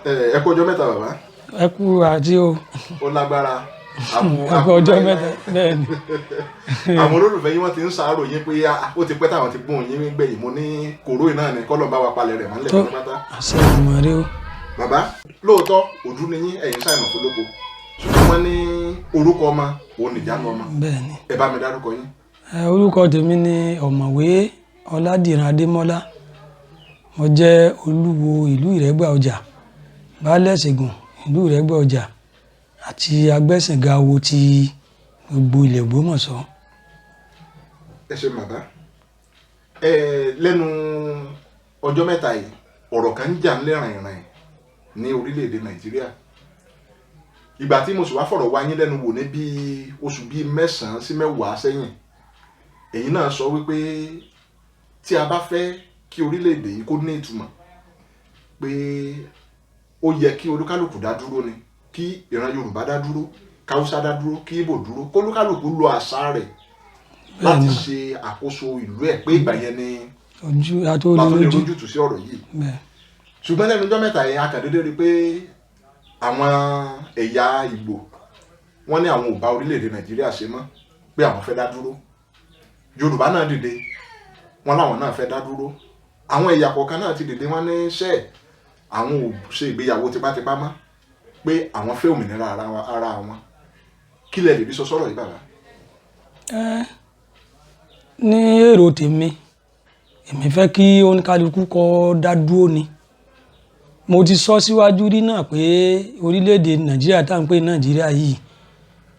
Ẹ kú ọjọ́ mẹ́ta, bàbá. Ẹ kú àti o. Ó lágbára. Ẹ kú ọjọ́ mẹ́ta, bẹ́ẹ̀ ni. Àwọn olólùfẹ́ yín, wọ́n ti ń ṣàárò yín pé ah, ó ti pẹ́ táwọn ti gbóhùn yín gbẹ̀yìn. Mo ní kòró náà ni kọ́lọ̀ bá wa palẹ̀ rẹ̀ mọ́lẹ̀ Tó. pátápátá. Àṣẹ ìmọ̀ rẹ o. Bàbá, lóòótọ́ òdú ni yín, ẹ̀yin ṣàìmọ̀ fọlọ́kọ, ṣùgbọ́n wọ́n ní orúkọ ọmọ òun nìjánu ọmọ. Bẹ́ẹ̀ ni. Ẹ bá mi dárúkọ yín. Orúkọ tèmi ni Ọ̀mọ̀wé Ọládìran Adémọ́lá. Mo jẹ́ olúwo ìlú Ìrẹ́gbà Ọjà, baálẹ̀ ṣègùn ìlú Ìrẹ́gbà Ọjà àti agbẹ́sìnga awo ti gbogbo ilẹ̀ Ògbómọ̀ṣọ́. Ẹ ṣe, bàbá. Ẹ lẹ́nu ọjọ́ mẹ́ta yìí, ọ̀rọ̀ kan ń jà ńlẹ̀ rìnrìn ní orílẹ̀-èdè Nàìjíríà. Ìgbà tí mo sì wá fọ̀rọ̀ wá yín lẹ́nu wò ní bíi oṣù bíi 9 sí 10 sẹ́yìn, ẹ̀yin náà sọ wípé tí a bá fẹ́ kí orílẹ̀-èdè yìí kó ní ìtumọ̀, pé ó yẹ kí olúkálùkù dá dúró ni, kí ìran Yorùbá dá dúró, káwúsá dá dúró, kí Ìgbò dúró, kólúkálùkù lo àṣà rẹ̀ láti ṣe àkóso ìlú ẹ̀, pé ìgbà yẹn ni ojú àtòrí látó lè lójú. Rójútùú sí ọ̀rọ̀ yìí. Bẹ́ẹ̀. Ṣùgbọ́n lẹ́nu ọjọ́ mẹ́ta yẹn, a kàn déédéé rí i pé àwọn ẹ̀yà Ìgbò, wọ́n ní àwọn ò bá orílẹ̀-èdè Nàìjíríà ṣe mọ́, pé àwọn fẹ́ dá dúró. Yorùbá náà dìde, wọ́n láwọn náà fẹ́ dá dúró. Àwọn ẹ̀yà kọ̀ọ̀kan náà ti dìde, wọ́n ní ṣẹ́ àwọn ò ṣe ìgbéyàwó tipátipá mọ́, pé àwọn fẹ́ òmìnira ara wọn. Kí lẹ lè rí sọ sọ́rọ̀ yìí, bàbá? Ní èrò tèmi, èmi fẹ́ kí oníkálukú kó dá dúró ni. Mo ti sọ síwájú rí náà pé orílẹ̀-èdè Nàìjíríà tá à ń pè ní Nàìjíríà yìí,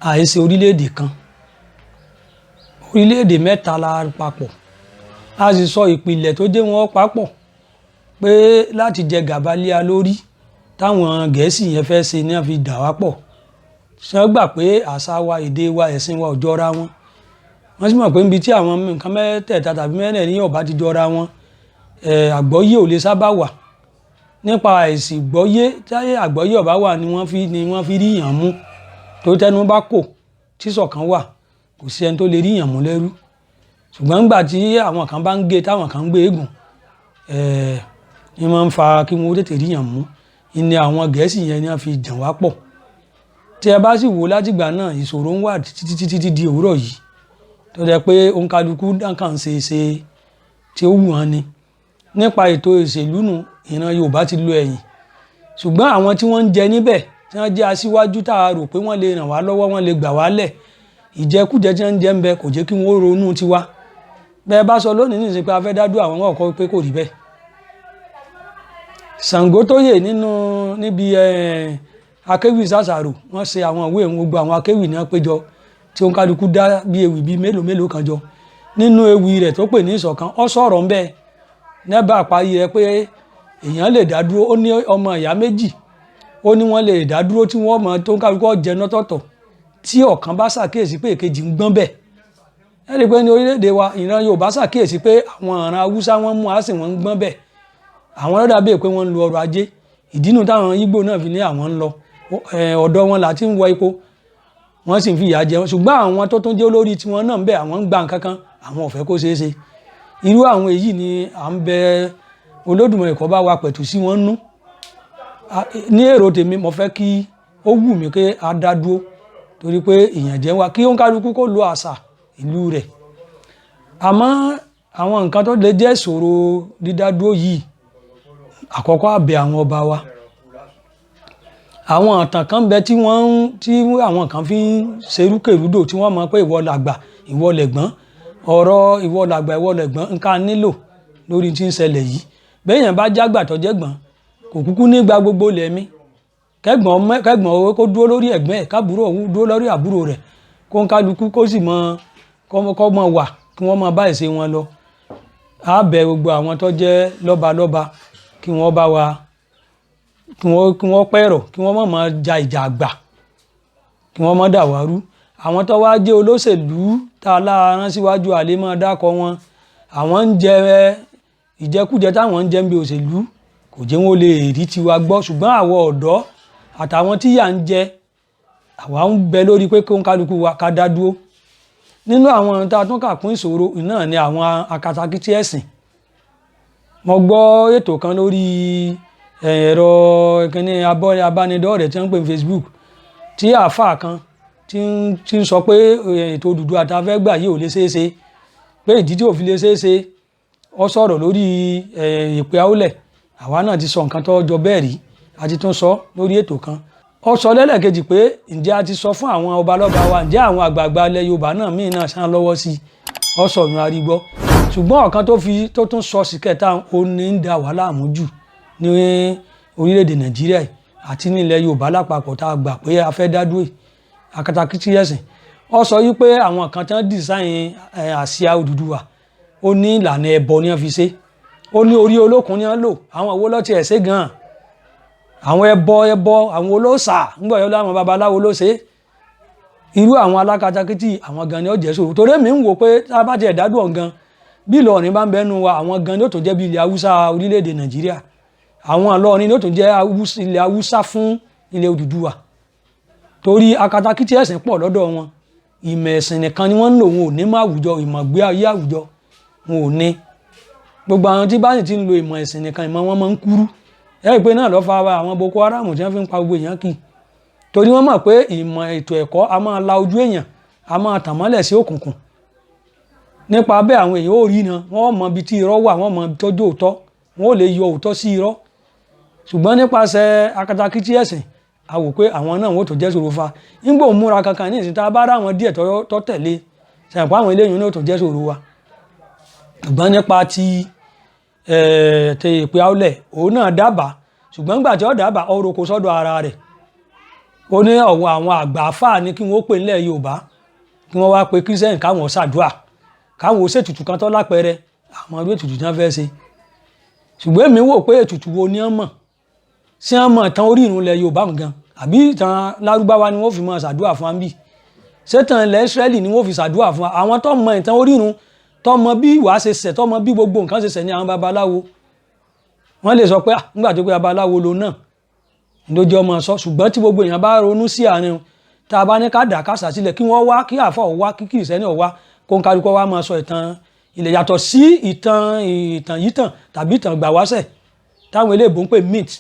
àìṣe orílẹ̀-èdè kan, orílẹ̀-èdè mẹ́ta la papọ̀. A sì sọ ìpìlẹ̀ tó jẹ́ wọn papọ̀ pé láti jẹ gàba lé a lórí táwọn Gẹ̀ẹ́sì yẹn fẹ́ ṣe ní wọ́n fi dà wá pọ̀. Ṣé wọ́n gbà pé àṣà wa, èdè wa, ẹ̀sìn wa ò jọra wọn? Wọ́n sì mọ̀ pé níbi tí àwọn nǹkan mẹ́tẹ̀ẹ̀ta tàbí mẹ́rẹ̀ẹ̀rin yóò bá ti jọra wọn, àgbọ́yé ò lè sábà wà. Nípa àìsí gbọ́yé, táyé àgbọ́yé ọ̀bá wà ni wọ́n fi rí yàn mú. Tó tẹnu bá kò tí ṣọ̀kan wà, kò sí ẹni tó lè rí yàn mú lẹ́rú. Ṣùgbọ́n nígbà tí àwọn kan bá ń gé, táwọn kan ń gbé eégún, ní máa ń fa kí wọ́n tètè rí yàn mú. Ní àwọn Gẹ̀ẹ́sì yẹn ni wọ́n fi jàn wá pọ̀. Tí ẹ bá sì wò látìgbà náà, ìṣòro ń wà títí títí títí di òwúrọ̀ yìí, tó jẹ́ pé òǹkàlùkù kàn ṣe ṣe tí ó wù wọ́n ni. Nípa ètò ìṣèlú nù, ìran Yorùbá ti lọ ẹ̀yìn. Ṣùgbọ́n àwọn tí wọ́n ń jẹ níbẹ̀, tí wọ́n jẹ́ aṣíwájú tá a rò pé wọ́n lè ràn wá lọ́wọ́, wọ́n lè gbà wá lẹ̀, ìjẹkújẹ tí wọ́n ń jẹ ń bẹ kò jẹ́ kí wọ́n ronú tiwa. Bẹ́ẹ̀ bá sọ lónìí nísìnyí pé a fẹ́ dá dúró, àwọn ọkọ̀ pé kò rí bẹ́ẹ̀. Ṣàngótóyè nínú níbi akéwì sàṣàrò, wọ́n ṣe àwọn ìwé ìwọ̀n, gbogbo àwọn akéwì ní wọ́n péjọ tí ó ń kálukú dá bí ewì bíi mélòó mélòó kan jọ. Nínú ewì rẹ̀ tó pè ní ìṣọ̀kan, ó sọ̀rọ̀ ńbẹ̀ nẹ́bà parí rẹ̀ pé èèyàn lè dá dúró. Ó ní ọmọ ìyá méjì, ó ní wọ́n lè dá dúró tí wọ́n mọ tó ń kálukú jẹ lọ́tọ̀ọ̀tọ̀, tí ọ̀kan bá ṣàkíyèsí pé èkejì ń gbọ́n bẹ̀. Ẹ rí i pé ní orílẹ̀-èdè wa, ìran Yorùbá ṣàkíyèsí pé àwọn ìran Haúsá, wọ́n mú àsìn, wọ́n ń gbọ́n bẹ̀. Àwọn lọ́dà bíi pé wọ́n ń lo ọrọ̀ ajé. Ìdínú táwọn Ìgbò náà fi ní àwọn ń lọ ọ̀dọ̀ wọn là ti ń wọ epo, wọ́n sì ń fi ìyà jẹ wọn. Ṣùgbọ́n àwọn tó tún jẹ́ olórí tiwọn náà ń bẹ, àwọn ń gba nǹkan kan, àwọn ò fẹ́ kó ṣeé ṣe. Irú àwọn èyí ni à ń bẹ Olódùmarè kó bá wa pẹ̀tù sí wọn nú. Ní èrò tèmi, mo fẹ́ kí ó wù mí pé a dá dúró, torí pé ìyànjẹ wa, kí òǹkálukú kó lo àṣà ìlú rẹ̀. Àmọ́ àwọn nǹkan tó lè jẹ́ ìṣòro dídádúró yìí, àkọ́kọ́, àbẹ̀ àwọn ọba wa. Àwọn ìtàn kan bẹ tí wọ́n ń tí àwọn kan fi ń ṣerúkèrúdò, tí wọ́n mọ̀ pé ìwọ làgbà, ìwọ lẹ̀gbọ́n. Ọ̀rọ̀ ìwọ làgbà, ìwọ lẹ̀gbọ́n, nǹkan nílò lórí tí ń ṣẹlẹ̀ yìí. Béèyàn bá jágbà tó jẹ́gbọ́n, kò kúkú ní gba gbogbo lẹ̀mí. Kẹ́gbọ́n owó kó dúró lórí ẹ̀gbọ́n ẹ̀, kábúrò òun dúró lórí àbúrò rẹ̀, kó ń kálukú kó sì mọ kọ́ mọ wà kí wọ́n máa bá ìṣe wọn lọ. Á bẹ gbogbo àwọn tó jẹ́ lọ́balọ́ba kí wọ́n bá wa, kí wọ́n pẹ̀rọ̀, kí wọ́n má máa ja ìjà àgbà, kí wọ́n má dà wá rú. Àwọn tó wá jẹ́ olóṣèlú tá a lára síwájú, àlè máa dákọ wọn. Àwọn ń jẹ ìjẹkújẹ táwọn ń jẹ níbi òṣèlú kò jẹ́ wọn lè rí tiwa gbọ́. Ṣùgbọ́n àwọn ọ̀dọ́ àtàwọn tí yà ń jẹ, àwa ń bẹ lórí pé kó ń kálukú wa ká dá dúró. Nínú àwọn tá a tún kà kún ìṣòro náà ni àwọn akatakítí ẹ̀sìn. Mo gbọ́ ètò kan lórí ẹ̀rọ kínní abánidọ́rẹ̀ẹ́ tí wọ́n ń pè ní Facebook, tí àáfàá kan tí ń sọ pé ètò Odùduwà tá a fẹ́ gbà yìí ò lè ṣeé ṣe, pé ìdí tí ò fi lè ṣeé ṣe, ó sọ̀rọ̀ lórí ìpè àwòlẹ̀. Àwa náà ti sọ nǹkan tó jọ bẹ́ẹ̀ rí, a ti tún sọ lórí ètò kan. Ó sọ lẹ́lẹ́kejì pé ǹjẹ́ a ti sọ fún àwọn ọba lọ́ba wa, ǹjẹ́ àwọn àgbààgbà ilẹ̀ Yorùbá náà míì náà sán lọ́wọ́ sí i? Ó sọ ìrun arígbọ́. Ṣùgbọ́n ọ̀kan tó fi tó tún sọ sí kẹta, ó ní ń da wàhálà àmú jù ní orílẹ̀-èdè Nàìjíríà yìí àti ní ilẹ̀ Yorùbá lápapọ̀ tá a gbà pé a fẹ́ dá dúró yìí, akatakítí ẹ̀sìn. Ó sọ yí pé àwọn kan tán design àsíá Odùduwà, ó ní ìlànà ẹbọ ni wọ́n fi ṣe, ó ní orí olókun ni wọ́n lò. Àwọn owó lọ́tì ẹ̀ ṣe gan-an, àwọn ẹbọ ẹbọ, àwọn olóòṣà ńgbà yọ láwọn babaláwo ló ṣe. Irú àwọn alákatakítí àwọn gan ni ó jẹ́ sòrò, torí èmi ń wò pé tá a bá tiẹ̀ dádùn ọ̀gan bí Ìlọrin bá ń bẹ́nu wa, àwọn gan ni ó tún jẹ́ bí ilẹ̀ Haúsá orílẹ̀-èdè Nàìjíríà. Àwọn Ìlọrin ni ó tún jẹ́ ilẹ̀ Haúsá fún ilẹ̀ Odùduwà, torí akatakítí ẹ̀sìn pọ̀ lọ́dọ̀ wọn. Ìmọ̀ ẹ̀sìn nìkan ni wọ́n ń lò, wọn ò ní mọ̀ àwùjọ, ìmọ̀ gbé ayé àwùjọ wọn ò ní. Gbogbo àwọn tí bá sì ti ń lo ìmọ̀ ẹ̀sìn nìkan, ìmọ̀ wọn máa ń kúrú. Ẹ rí i pé náà ló fa àwọn Boko Haram tí wọ́n fi ń pa gbogbo èèyàn kì í, torí wọ́n mọ̀ pé ìmọ̀ ètò ẹ̀kọ́ a máa la ojú èèyàn, a máa tàn mọ́lẹ̀ sí òkùnkùn. Nípa bẹ́ẹ̀, àwọn èèyàn ó rí iná, wọ́n mọ ibi tí irọ́ wà, wọ́n mọ ibi tó jẹ́ òótọ́, wọ́n ó lè yọ òótọ́ sí irọ́. Ṣùgbọ́n nípasẹ̀ akatakítí ẹ̀sìn, a wò pé àwọn náà wọ́n tó jẹ́ sòro fa nígbà òun múra kankan ní ìsìn tá a bá rá àwọn díẹ̀ tó tẹ̀lé sẹ̀pọ̀, àwọn eléyìí náà tó jẹ́ sòro wa. Ṣùgbọ́n nípa ti ti ìpè àwòlẹ̀, òun náà dábàá, ṣùgbọ́n nígbà tí ó dábàá, ó roko sọ́dọ̀ ara rẹ̀. Ó ní ọ̀wọ́ àwọn àgbà àfáà ní kí wọ́n pè nílẹ̀ Yorùbá, kí wọ́n wá pe Christian, káwọn ṣàdúà, káwọn ó ṣètùtù kan tó lápẹẹrẹ àwọn irú ètùtù tí wọ́n fẹ́ ṣe. Ṣùgbọ́n èmi wò pé ètùtù wo ni wọ́n mọ̀ sí? Wọ́n mọ̀ tán orí ìrun ilẹ̀ Yorùbá gan, àbí ìtàn Lárúbáwá ni wọ́n fi máa ṣàdúà fún wa bí? Ṣé ìtàn ilẹ̀ Ísírẹ́lì ni wọ́n fi ṣàdúà fún wa? Àwọn tó mọ ìtàn orírun, tó mọ bí ìwà ṣe ṣẹ̀, tó mọ bí gbogbo nǹkan ṣe ṣẹ̀ ní àwọn babaláwo. Wọ́n lè sọ pé nígbà tó pé babaláwo lo náà ló jẹ́ ọmọ sọ. Ṣùgbọ́n tí gbogbo èèyàn bá ronú sí àárín, tá a bá ní ká dà kásà sílẹ̀, kí wọ́n wá, kí àfọ̀ wá, kí kìrìsìtẹ́nì wá, kó ń kálukọ́ wá máa sọ ìtàn ilẹ̀ yàtọ̀ sí ìtàn ìtàn yìí tàn tàbí ìtàn gbàwáṣẹ̀ táwọn eléèbó ń pè myth,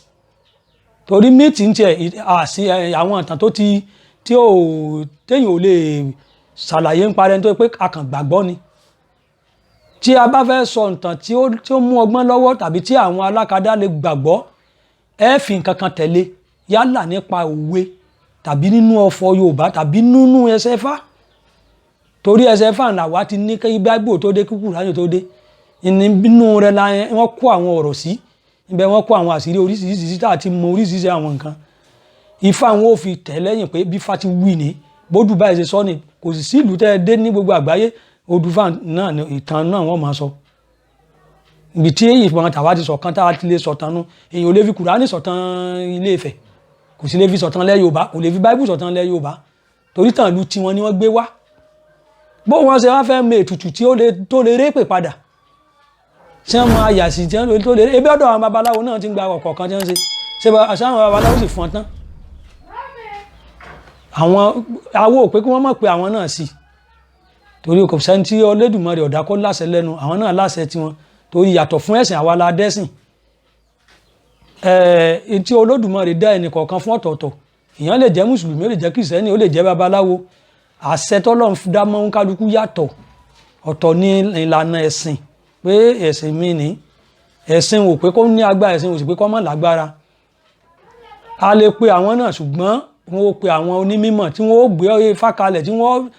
torí myth ń tiẹ̀ àṣì àwọn ìtàn tó ti tí ò téèyàn ò lè ṣàlàyé ń parẹ́, nítorí pé a kàn gbàgbọ́ ni. Tí a bá fẹ́ sọ ìtàn tí ó mú ọgbọ́n lọ́wọ́ tàbí tí àwọn alákadá lè gbàgbọ́, ẹ fi nǹkan kan tẹ̀lé, yálà nípa òwe tàbí nínú ọ̀fọ̀ Yorùbá tàbí nínú ẹsẹ̀ Ifá, torí ẹsẹ̀ Ifá làwa ti ní kí Báíbù tó dé, kí Kùránì tó dé. Nínú rẹ̀ la wọ́n kó àwọn ọ̀rọ̀ sí ibẹ̀, wọ́n kó àwọn àṣírí oríṣiríṣi sí tá a ti mọ oríṣiríṣi àwọn nǹkan. Ifá wọn ò fi tẹ̀ lẹ́yìn pé bí Ifá ti wí ní bódù báyìí ṣe sọ ni. Kò sì sí ìlú tẹ́ ẹ dé ní gbogbo àgbáyé, odùfà náà ni ìtàn náà wọ́n máa sọ. Ibi tí ìfọ̀n tàwa ti sọ̀kan tá a ti lè sọ̀tàn nu, èèyàn ò lè fi Kùránì sọ̀tàn Ilé Ifẹ̀, kò sì lè fi sọ̀tàn lẹ́ Yorùbá, kò lè fi Báíbù sọ̀tàn lẹ́ Yorùbá, torí tàn ìlú tiwọn ni wọ́n gbé wá. Bó wọn ṣe wá fẹ́ mọ ètùtù tí ó lè tó lè répè padà, tí wọ́n máa yà sí tí wọ́n tó lè ebi ọ̀dọ̀ àwọn babaláwo náà ti ń gba ọ̀kọ̀ọ̀kan tí wọ́n ṣe ṣe bá àṣà àwọn babaláwo sì fún ọ tán. Àwọn awo ò pé kí wọ́n mọ̀ pé àwọn náà sí, torí kò sẹ́ni tí Olódùmarè ọ̀dà kó láṣẹ lẹ́nu, àwọn náà láṣẹ tiwọn, torí yàtọ̀ fún ẹ̀sìn àwa la dẹ́sìn ẹ̀ẹ́ tí Olódùmarè dá ẹnì kọ̀ọ̀kan fún ọ̀tọ̀ọ̀tọ̀. Èèyàn lè jẹ́ mùsùlùmí, ó lè jẹ́ kìrìsìtẹ́nì, ó lè jẹ́ babaláwo. Àṣẹ tọ́lọ́run dá mọ́ kálukú yàtọ̀ ọ̀tọ̀ ní ìlànà ẹ̀sìn, pé ẹ̀sìn mi ní ẹ̀sìn ò pé kó ní agbára, ẹ̀sìn ò sì pé kó má lágbára. A lè pe àwọn náà, ṣùgbọ́n wọn ó pe àwọn onímọ̀ tí wọ́n ó gbé Ifá kalẹ̀, tí wọ́n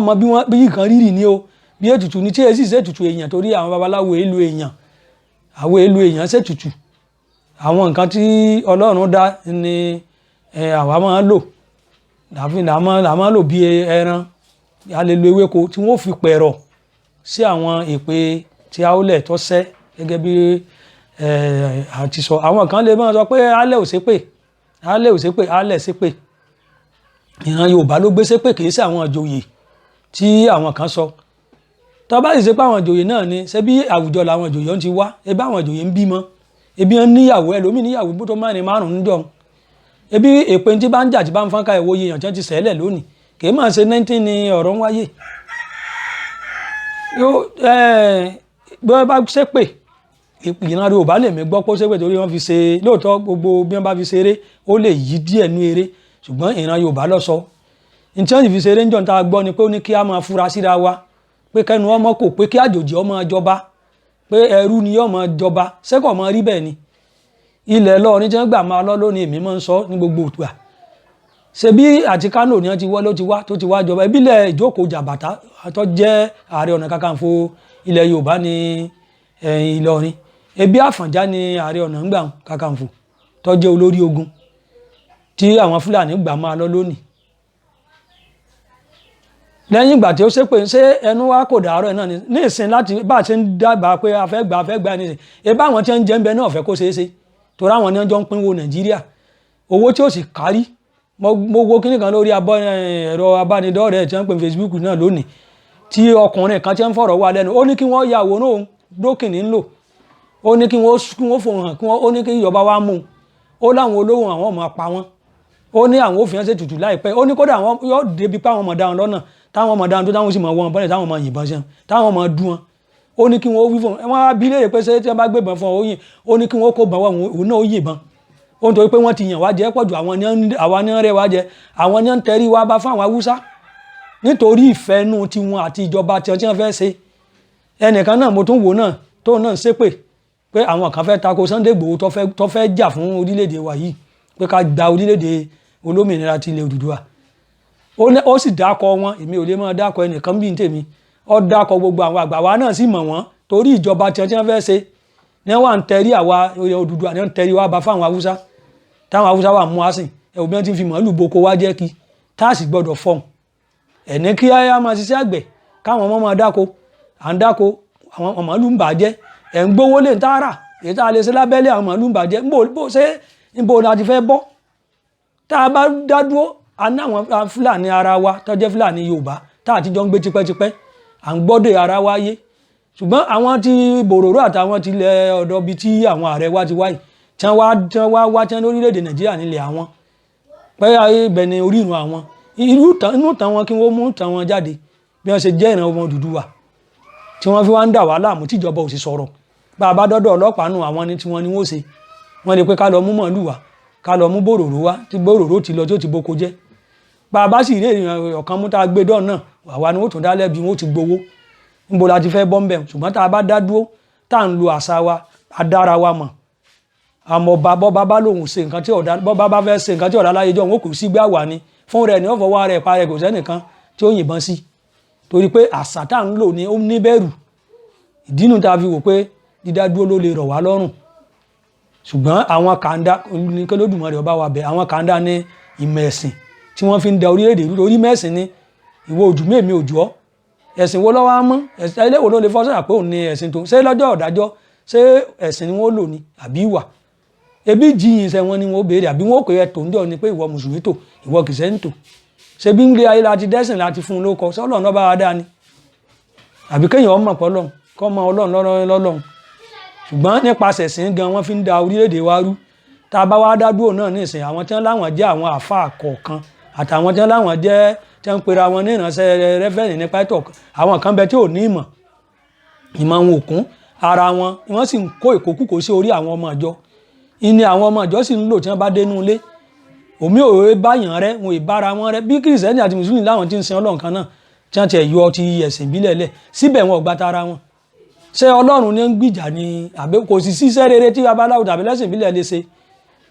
mọ bí wọ́n bí nǹkan rírì ní o, bí ètùtù ní tí èsì ṣètùtù èèyàn, torí àwọn babaláwo èlò èèyàn, àwọn èlò èèyàn ṣètùtù. Àwọn nǹkan tí Ọlọ́run dá ni àwa máa ń lò, làá máa ń lò bí ẹran, a lè lo ewéko tí wọ́n ó fi pẹ̀rọ̀ sí àwọn èpè tí a ó lẹ̀ tó sẹ́ gẹ́gẹ́ bí a ti sọ. Àwọn kan lè máa sọ pé alẹ́ ò ṣépè, alẹ́ ò ṣépè, alẹ́ ṣépè. Ìran Yorùbá ló gbé ṣépè, kì í ṣe àwọn ìjòyè tí àwọn kan sọ. Tó bá sì ṣe pé àwọn ìjòyè náà ni, ṣé bí àwùjọ làwọn ìjòyè ń ti wá? Ebi àwọn ìjòyè ń bímọ, ebi ń níyàwó, ẹlòmíì níyàwó tó mẹ́rin márùn-ún jọ. Ebi èpè tí bá ń jà, tí bá ń fọ́nká, ìwòye èèyàn tí wọ́n ti sẹ́lẹ̀ lónìí, kì í máa ṣe 19 ni ọ̀rọ̀ ń wáyé. Bí wọ́n bá ṣépè, Ìran Yorùbá lèmi gbọ́ pé ó ṣépè torí wọ́n fi ṣe lóòótọ́, gbogbo bí wọ́n bá fi ṣeré ó lè yí díẹ̀ nú eré, ṣùgbọ́n ìran Yorùbá ló sọ. Ní tí wọ́n sì fi ṣeré ń jọ̀ tá a gbọ́ ni pé ó ní kí a máa fura síra wa, pé kẹnu ọmọ kò pé kí àjòjì ọmọ jọba, pé ẹrú ni yóò máa jọba. Sẹ́kọ̀ máa rí bẹ́ẹ̀ ni? Ilẹ̀ Ìlọrin tí wọ́n gbà máa lọ lónìí, èmi máa ń sọ ní gbogbo ìgbà, ṣebí àti Kánò ni wọ́n ti wọ́ ló ti wá tó ti wá jọba. Ìbílẹ̀ ìjókòó Jàbàtà tó jẹ́ Ààrẹ Ọ̀nà Kakanfò ilẹ̀ Yorùbá ní Ìlọrin, ebi Àfọ̀njá ni Ààrẹ Ọ̀nà ńgbà Kakanfò tó jẹ́ olórí ogun tí àwọn Fúlàní gbà máa lọ lónìí. Lẹ́yìn ìgbà tí ó ṣépè, ṣé ẹnu wa kò dàárọ̀ náà ni ní ìsìn láti bá a ṣe ń dábàá pé a fẹ́ gbà, a fẹ́ gbà ní ìsìn, ebí àwọn tí wọ́n ń jẹ́ ń bẹ náà fẹ́ kó ṣeé ṣe, torí àwọn ni wọ́n jọ ń pínwó Nàìjíríà, owó tí ó sì kárí. Mo wo kíní kan lórí ẹ̀rọ abánidọ́rẹ̀ẹ́ tí wọ́n ń pè ní Facebook náà lónìí, tí ọkùnrin kan tí ń fọ̀rọ̀ wá lẹ́nu, ó ní kí wọ́n ya àwòrán òun dókìní ń lò, ó ní kí wọ́n fòun hàn, kí wọ́n ó ní kí ìjọba wa mú un, ó láwọn olówó àwọn ọmọ pa wọ́n, ó ní àwọn òfin ṣe tutù láìpẹ́, ó ní kódà àwọn yóò débi pé àwọn ọmọ dáhùn lọ́nà, táwọn ọmọ dáhùn tó táwọn sì mọ̀ wọ́n bọ́lẹ̀, táwọn ọmọ yìnbọn sí wọn, táwọn ọmọ dú wọn. Ó ní kí wọ́n wí fún wọn á bí léèrè pé ṣé tí wọ́n bá gbébọn fún ọ, ó yìn, ó ní kí wọ́n kó bọ̀wọ́ òun náà ó yìnbọn. Ó ń torí pé wọ́n ti yàn wá jẹ pọ̀jù, àwọn ní ń rẹ́ wá jẹ, àwọn ní ń tẹrí wá bá fún àwọn Haúsá nítorí ìfẹ́nu tiwọn àti ìjọba tiwọn tí wọ́n fẹ́ ṣe. Ẹnìkan náà mo tún wò náà tóun náà ń ṣépè pé àwọn kan fẹ́ tako Sunday Igboho tó fẹ́ jà fún orílẹ̀-èdè wa yìí, pé ká gba orílẹ̀-èdè olómìnira ti ilẹ̀ Odùduwà. Ó sì dákọ wọn, èmi ò lè máa dákọ ẹnìkan bí n tèmi. Ó dákọ gbogbo àwọn àgbà wa náà sì mọ̀ wọ́n, torí ìjọba tiwọn tí wọ́n fẹ́ ṣe ní wọ́n à ń tẹrí àwa Odùduwà, ní wọ́n ń tẹrí wa bá fáwọn Haúsá, táwọn Haúsá wà mú àsìn ẹ̀ òbí wọn ti fi màálù boko wá jẹ́ kí tá a sì gbọ́dọ̀ fọhùn ẹ̀ní kí á máa ṣiṣẹ́ àgbẹ̀, káwọn ọmọ máa dáko, à ń dáko, àwọn màálù ń bàjẹ́, ẹ̀ ń gbówó lè ń tààrà èyí tá a lè ṣe lábẹ́lé, àwọn màálù ń bàjẹ́. Bó ṣe níbo la ti fẹ́ bọ́ tá a bá dá dúró? A ní àwọn Fúlàní ara wa tó jẹ́ Fúlàní Yorùbá tá a ti jọ ń gbé tipẹ́tipẹ́, à ń gbọ́dọ̀ ara wa yé, ṣùgbọ́n àwọn ti bòròró àtàwọn ti ilẹ̀ ọ̀dọ̀ bíi tí àwọn ààrẹ wa ti wáyé, tí wọ́n wá wá tí wọ́n lórílẹ̀‐èdè Nàìjíríà nílẹ̀ àwọn pé ibẹ̀ ni orírun àwọn inú tàn wọn, kí wọ́n mú tàn wọn jáde bí wọ́n ṣe jẹ́ ìran ọmọ Odùduwà tí wọ́n fi wá ń dà wá láàmú, tíjọba ò sì sọ̀rọ̀. Bá a bá dọ́dọ̀ ọlọ́pàá nù, àwọn ni tiwọn ni wọ́n ṣe, wọ́n lè pé ká lọ mú màálù wá, ká lọ mú bòròró wá, tí bòròró ti lọ tí ó ti boko jẹ́. Bá a bá sì rí èèyàn ọ̀kan mú tá a gbé dọ́ọ̀ náà, àwa ni wọ́n tún dá lẹ́bi, wọ́n ti gbowó. Níbo la ti fẹ́ bọ́ ń bẹ̀? Ṣùgbọ́n tá a bá dá dúró, tá à ń lo àṣà wa, a dára wa mọ̀, àmọ́ ọba bọ́ba bá lòun ṣe nǹkan tí ọ̀dà, bọ́ba bá fẹ́ ṣe nǹkan tí ọ̀dà láyé jọ, òun kò sí gbé àwà ni fún rẹ̀ ní ọ̀fọ̀ wa rẹ̀ pa rẹ̀, kò sẹ́nìkan tí ó yìnbọn sí, torí pé àṣà tá à ń lò ní ó ní bẹ̀rù. Ìdínú tá a fi wò pé dídá dúró ló lè rọ̀ wá lọ́rùn. Ṣùgbọ́n àwọn kàńdá ní kí Olódùmarè ọba wa bẹ̀, àwọn kàńdá ní ìmọ̀ ẹ̀sìn tí wọ́n fi ń da orílẹ̀-èdè rú, orí mẹ́sìn ni ìwọ ojú mi òjò ọ́, ẹ̀sìn wo lọ́wọ́ á mọ́? Ẹ̀sìn eléwo ló lè fọ́ sọ́yà pé òun ni ẹ̀sìn tó ṣé lọ́jọ́ ọ̀dájọ́? Ṣé ẹ̀sìn ni wọ́n lò ní àbí ìwà? Ebi jíyìn sẹ wọn ni wọn ó béèrè, àbí wọn ó pè é tó ń jọ ni pé ìwọ mùsùlùmí tó, ìwọ kìsẹ́ ń tò. Ṣé bí ń lé ayé láti dẹ́sìn láti fún un lóko sọ́lọ́ náà bá wa dá ni, àbí kéèyàn ọmọ pọ̀ lọ́hùn kọ́ mọ Ọlọ́run lọ́lọ́run? Ṣùgbọ́n nípasẹ̀ sìn gan wọ́n fi ń da orílẹ̀-èdè wa rú. Tá a bá wá dá dúró náà nísìn, àwọn tí wọ́n láwọn jẹ́ àwọn àáfàá kọ̀ọ̀kan àtàwọn tí wọ́n láwọn jẹ́ tí wọ́n ń pera wọn ní ìránṣẹ́ rẹ́fẹ̀rì ní pító, àwọn kan bẹ tí ò ní ìmọ̀, ìmọ̀ wọn ò kún ara wọn, wọ́n sì ń kó ìkókúkó sí orí àwọn ọmọ ìjọ ìní, àwọn ọmọ ìjọ sì ń lò tí wọ́n bá dénú ilé òmí òwe báyàn rẹ, wọn ì bára wọn rẹ. Bí kìrìsìtẹ́nì àti mùsùlùmí láwọn tí ń sin Ọlọ́run kan náà, tí wọ́n ti yọ ti ẹ̀sìn ìbílẹ̀ lẹ̀, síbẹ̀ wọn ò gba tara wọn. Ṣé Ọlọ́run ní ń gbìjà ni, àbí kò sì síṣẹ́ rere tí babaláwo tàbí lẹ́sìn ìbílẹ̀ lè ṣe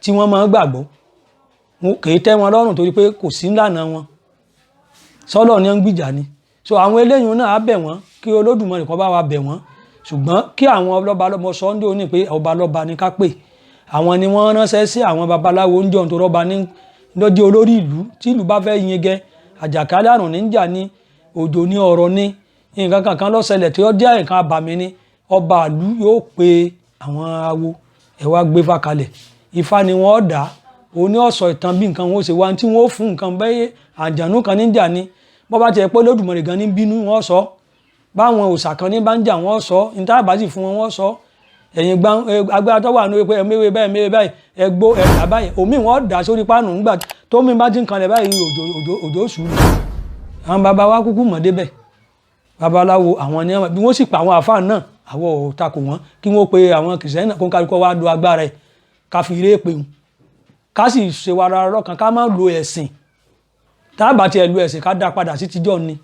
tí wọ́n máa ń gbàgbọ́ kì í tẹ́ wọn lọ́rùn, torí pé kò sí ńlànà wọn, sọ́lọ́ ní ń gbìjà ni. So àwọn eléyìí náà á bẹ̀ wọ́n, kí Olódùmarè kó bá wa bẹ̀ wọ́n. Ṣùgbọ́n kí àwọn lọ́ba lọ́mọ Sunday ó ní pé ọba lọ́ba ni ká pè, àwọn ni wọ́n ránṣẹ́ sí àwọn babaláwo ń jọun tó rọ́ba ní lọ́jọ́ olórí ìlú. Tí ìlú bá fẹ́ yin gẹ, àjàkálẹ̀ àrùn ní ń jà ní òjò ní ọ̀rọ̀ ní nǹkan kankan ló ṣẹlẹ̀ tí ó jẹ́ nǹkan abàmì ni, ọba ìlú yóò pe àwọn awo, ẹ̀ wá gbé fá kalẹ̀, ifá ni wọ́n dá, òun ní ọ̀sọ̀ ìtàn bí nǹkan wọn ó ṣe wá, tí wọ́n ó fún nǹkan bẹ́ẹ̀, àjànú kan ní jà ní, bọ́ bá tiẹ̀ pé Olódùmarè gan ní bínú wọ́n sọ, báwọn òòṣà kan ní bá ń jà wọ́n sọ, níta bá sì fún wọn wọ́n sọ, ẹ̀yìn gbá agbára tó wà ní pé ẹ̀mẹ́wé báyìí, ẹ̀mẹ́wé báyìí, ẹ̀gbó ẹ̀dá báyìí, omi wọn dà sórí páànù ńgbà tó mi bá ti ń kanlẹ̀ báyìí, òjò òjò òjò sùúrù. Àwọn bàbá wa kúkú mọ̀ débẹ̀, babaláwo àwọn ni bí wọ́n sì pa àwọn àfáà náà. Àwọn ò takò wọ́n kí wọ́n pe àwọn kìrìsìtẹ́nì náà, kó ń kálukọ́ wá lo agbára ẹ̀ ká fi eré pè wọn, ká sì ṣe wa ara lọ́kàn, ká má lo ẹ̀sìn. Tá a bá tiẹ̀ lo ẹ̀sìn, ká dá padà sí tijọ́ ni,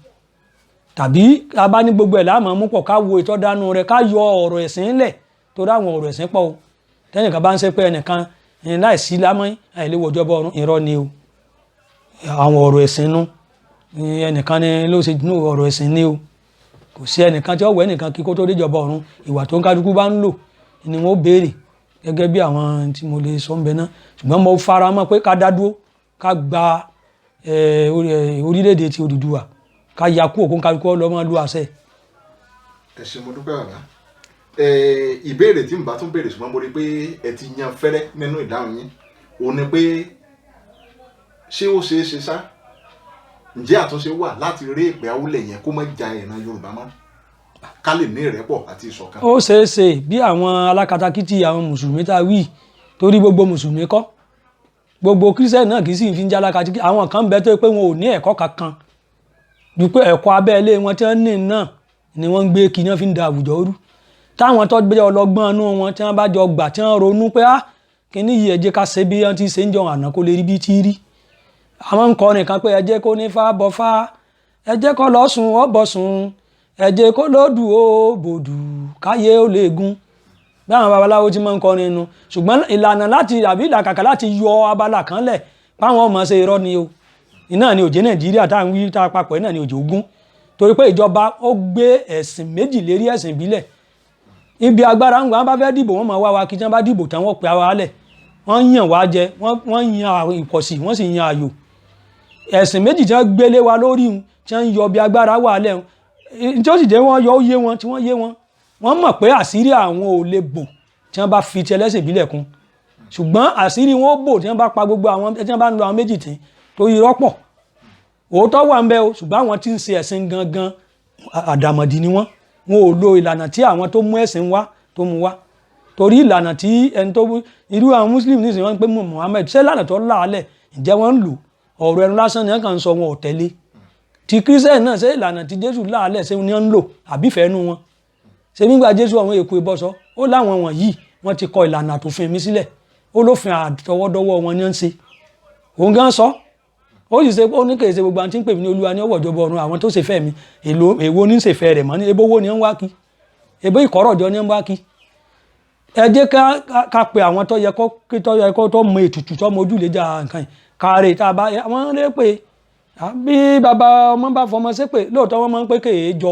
tàbí a bá ní gbogbo ẹ̀ láàmú mú pọ̀, ká wo ìtọ́dánú rẹ̀, ká yọ ọ̀rọ̀ ẹ̀sìn ńlẹ̀, torí àwọn ọ̀rọ̀ ẹ̀sìn pọ̀ o. Tẹ́nìkan bá ń ṣe pé ẹnìkan láìsí lámọ́ àìléwọ̀ ìjọba ọ̀run, irọ́ ni o. Àwọn ọ̀rọ̀ ẹ̀sìn nu ẹnìkan ni ló ṣe nú ọ̀rọ̀ ẹ̀sìn ni o. Kò sí ẹnìkan tí ó wẹ̀ ẹnìkan kí kó tó déjọba ọ̀run. Ìwà tó ń kálukú bá ń lò ni wọ́n béèrè, gẹ́gẹ́ bí àwọn tí mo lè sọ ń bẹ náà. Ṣùgbọ́n mo fara mọ́ pé ká dá dúró, ká gba orílẹ̀-èdè ti Odùduwà, ká ya kú òkú, kálukú ọlọ́mọ lu àṣẹ. Ẹ ṣé, mo dúpẹ́, bàbá. Ìbéèrè tí n bá tún béèrè, ṣùgbọ́n mo rí i pé ẹ ti yan fẹ́rẹ́ nínú ìdáhùn yín, òun ni pé ṣé ó ṣeé ṣe ṣá, ǹjẹ́ àtúnṣe wà láti rí ìpè Awólẹ̀ yẹn kó má ja ìran Yorùbá mọ́, ká lè ní ìrẹ́pọ̀ àti ìṣọ̀kan? Ó ṣeé ṣe bí àwọn alákatakítí àwọn mùsùlùmí tá a wí, torí gbogbo mùsùlùmí kọ́, gbogbo kírísítẹ́nì náà kì í sì fi ń jẹ́ alákatakítí. Àwọn kan bẹ tó pé wọn ò ní ẹ̀kọ́ kankan ju pé ẹ̀kọ́ abẹ́lé wọn tí wọ́n ní náà ni wọ́n ń gbé kí wọ́n fi ń da àwùjọ rú. Táwọn tó gbé ọlọ́gbọ́n inú wọn tí wọ́n bá jọ gbà, tí wọ́n ronú pé á kíní yìí, ẹ jẹ́ ká ṣe bí wọ́n ti ṣe ń jọ àná kó lè rí bí tí rí. Àwọn ń kọrin kan pé ẹ jẹ́ kó ní fá bọ́ fá, ẹ jẹ́ kó lọ sùn ó bọ̀ sùn, ẹ jẹ́ kó lódù ó bòdù, káyé ó lè gún. Bí àwọn babaláwo ti máa ń kọrin nu. Ṣùgbọ́n ìlànà láti àbí ìlàkàkà láti yọ abala kan lẹ̀ páwọn ọmọ ṣe, irọ́ ni o. Iná ni òjé Nàìjíríà tá à ń wí tá a papọ̀, iná ni òjò ogún, torí pé ìjọba ó gbé ẹ̀sìn méjì lérí ẹ̀sìn ìbílẹ̀. Ibi agbára ń gbà, wọ́n bá fẹ́ dìbò, wọ́n máa wá wa kí. Tí wọ́n bá dìbò tán, wọ́n pè wá lẹ̀, wọ́n yàn wá jẹ, wọ́n yan ìpọ̀sí, wọ́n sì yan àyò. Ẹ̀sìn méjì tí wọ́n gbélé wa lórí un, tí wọ́n yọ bí agbára wà lẹ̀ un, tí ó sì jẹ́ wọ́n yọ, ó yé wọn, tí wọ́n yé wọn, wọ́n mọ̀ pé àṣírí àwọn ò lè bò tí wọ́n bá fi ti ẹlẹ́sìn ìbílẹ̀ kún. Ṣùgbọ́n àṣírí wọn ó bò tí wọ́n bá pa gbogbo àwọn tí wọ́n bá ń lo àwọn méjì tí torí rọ́pọ̀. Òótọ́ wà ń bẹ o, ṣùgbọ́n àwọn tí ń ṣe ẹ̀sìn gangan, àdàmọ̀dì ni wọ́n. Wọn ò lo ìlànà tí àwọn tó mú ẹ̀sìn wá tó mú wá, torí ìlànà tí ẹni tó irú àwọn muslim nísìnyí wọ́n ń pè mú Muhammad, ṣé ìlànà tó láàlẹ̀ ǹjẹ́ wọ́n ń lò? Ọ̀rọ̀ ẹnu lásán ni wọ́n kàn ń sọ, wọn ò tẹ̀lé. Ti kírísítẹ́nì náà, ṣé ìlànà tí Jésù láàlẹ̀ ṣé ni wọ́n ń lò, àbífẹ́ nu wọn? Ṣé nígbà Jésù àwọn èkó ìbọ̀sọ ó láwọn wọ̀nyí, wọ́n ti kọ ìlànà àtòfin mi sílẹ̀, ó lófin àtọwọ́dọ́wọ́ wọn ni wọ́n ń ṣe. Òun gan sọ, ó sì ṣe, ó ní kèé ṣe gbogbo àwọn tí ń pè mí ní Olúwa ní ọwọ́ ìjọba ọ̀run. Àwọn tó ṣe fẹ́ mi, èlò èwo ní ṣe fẹ́ rẹ̀ mọ́ ní ebówó ni ń wá kí, ebó ìkọ́rọ̀jọ ni ń wá kí. Ẹ jẹ́ ká pe àwọn tó yẹ kó tó yẹ kó tó mọ ètùtù, tó mọ ojúlẹ̀jà nǹkan yìí káre tá a bá wọ́n lé pé bí bàbá ọmọ bá fọmọ ṣépè, lóòótọ́ wọ́n máa ń pé kéè jọ.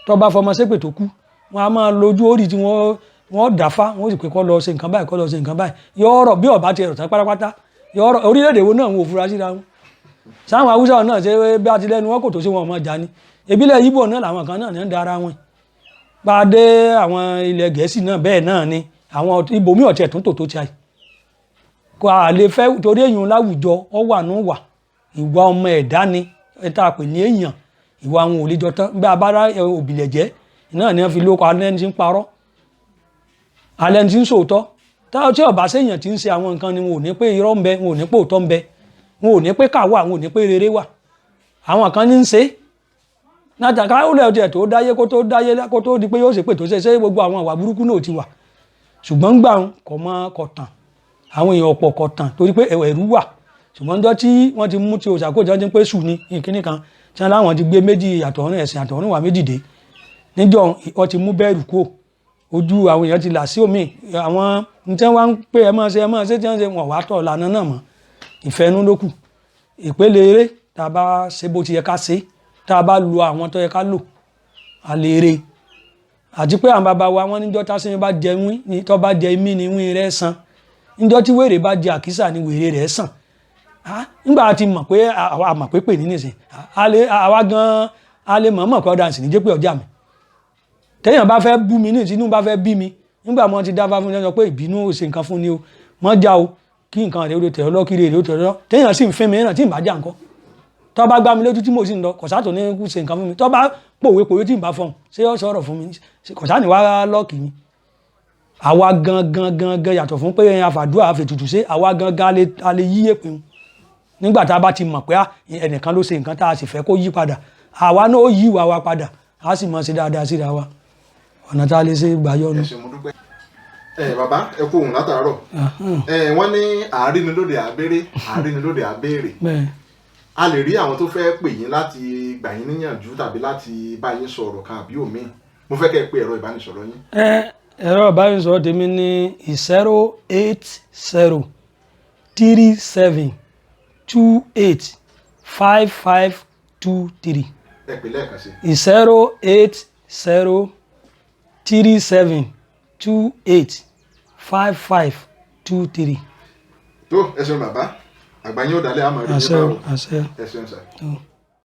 Tó bá fọmọ ṣépè tó kú, wọ́n á máa lójú orí tí wọ́n dáfá, wọ́n sì pé kó lọ ṣe nǹkan báyìí, kó lọ ṣe nǹkan báyìí, yọ̀ọ̀rọ̀ bí ọ̀bá ti ẹ̀rọ̀ tán pátápátá yọ̀ọ̀rọ̀. Orílẹ̀-èdè wo náà wọn ò fura síra wọn? Sáwọn Haúsá náà ṣe bí a ti lẹ́nu wọn kò tó ṣe wọn ọmọ ìjà ni. Ìbílẹ̀ Ìgbò náà làwọn kan náà ní ń dara wọn bá a dé. Àwọn ilẹ̀ Gẹ̀ẹ́sì náà bẹ́ẹ̀ náà ni, àwọn ibòmí ọ̀tí ẹ̀tún tò tó ti àyè kò à lè fẹ́, torí èèyàn láwùjọ ọ wà nù wà. Ìwà ọmọ ẹ̀dá ni ẹ tá a pè ní èèyàn, ìwà àwọn ò lè jọ tán. Bí a bá rá òbílẹ̀ jẹ́ náà ni wọ́n fi lóko alẹ́ ní ti ń parọ́, alẹ́ ní ti ń sòótọ́. Táwọn tí ọba séèyàn ti ń ṣe àwọn nǹkan ni wọn ò ní pé irọ́ ń bẹ, wọn ò ní pé òótọ́ ń bẹ, wọn ò ní pé ká wà, wọn ò ní pé rere wà. Àwọn kan ní ń ṣe látàkà ó lẹ́ọ̀tì ẹ̀ tó dáyé, kó tó dáyé, kó tó di pé yóò ṣe pé tó ṣe ṣe gbogbo àwọn ìwà burúkú náà ti wà. Ṣùgbọ́n gbà ń kọ̀ mọ́ kọ̀ tàn àwọn èèyàn ọ̀pọ̀ kọ̀ tàn, torí pé ẹ̀rù wà. Ṣùgbọ́n ọjọ́ tí wọ́n ti mú ti òṣàkóso tí wọ́n ti ń pé sùn ní ìkíní kan tí wọ́n láwọn ti gbé méjì àtọ̀run, ẹ̀sìn àtọ̀run wà méjì dé níjọ́, wọ́n ti mú bẹ́ẹ̀rù kúrò, ojú àwọn èèyàn ti là sí omi. Àwọn tí wọ́n wá ń pé ẹ máa ṣe, ẹ máa ṣe, tí wọ́n ṣe wọ́n wá tọ̀ lànà náà mọ́. Ìfẹ́nú ló kù. Ìpele eré, tá a bá ṣe bó ti yẹ ká ṣe, tá a bá lo àwọn tó yẹ ká lò, a lè re. Àti pé àwọn bàbá wa wọ́n níjọ́ tásìmí bá jẹ wín ní tó bá jẹ imí ni wín rẹ̀ san, níjọ́ tí wèrè bá jẹ àkísà ni wèrè rẹ̀ sàn. Nígbà tí mọ̀ pé àwa mọ̀ pé pè ní nìsín, àwa gan a lè mọ̀ mọ̀ pé ọ̀dà sì ní jẹ́ pé ọjà mi. Téèyàn bá fẹ́ bú mi ní ìtinú bá fẹ́ bí mi, nígbà mo ti dábàá fún mi sọ pé ìbínú ò ṣe nǹkan fún ni o, mọ́ já o, kí nǹkan rẹ̀ ó lè tẹ̀ ọ́ lọ́kiri rẹ̀ ó tẹ̀ ọ́ lọ́. Téèyàn sì ń fín mi náà tí ì bá já nǹkan, tó bá gbá mi lójú tí mo sì ń lọ, kọ̀sátò ní kú ṣe nǹkan fún mi. Tó bá pòwe pòwe tí ì bá fọhùn, ṣé ó sọ̀rọ̀ fún mi? Kọ̀sá ní wá lọ́ọ̀kì mi. Àwa gan gan gan gan yàtọ̀ fún pé àfàdúrà àfètùtù ṣe, àwa gan gan a lè yí èpè wọn nígbà tá a bá ti mọ̀ pé ẹnìkan ló ṣe nǹkan tá a sì fẹ́ kó yí padà. Àwa náà ó yí ìwà wa padà, a sì mọ̀ ṣe dáadáa síra wa. Ọ̀nà tá a lè ṣe gbà yọnu. Ẹ ṣé, mo dúpẹ́. Ẹ bàbá, ẹ kú òun látàárọ̀. Ẹ wọ́n ní àárínilóde àbérè, àárínilóde àbéèrè. Bẹ́ẹ̀. A lè rí àwọn tó fẹ́ pè yín láti gbà yín níyànjú tàbí láti bá yín sọ̀rọ̀ kan àbí òmíì. Mo fẹ́ kẹ́ ẹ pé ẹ̀rọ ìbánisọ̀rọ̀ yín. Ẹ ẹ̀rọ ìbánisọ̀rọ̀ tèmi ní 08037285523. Ẹ pè lẹ́ẹ̀kan sí. 08037285523. Tó, ẹ ṣeun bàbá, àgbà yín ó dalẹ̀, àmọ́ rí yín Àṣẹ. báwo. Àṣẹ. Ẹ ṣeun sà. Tó.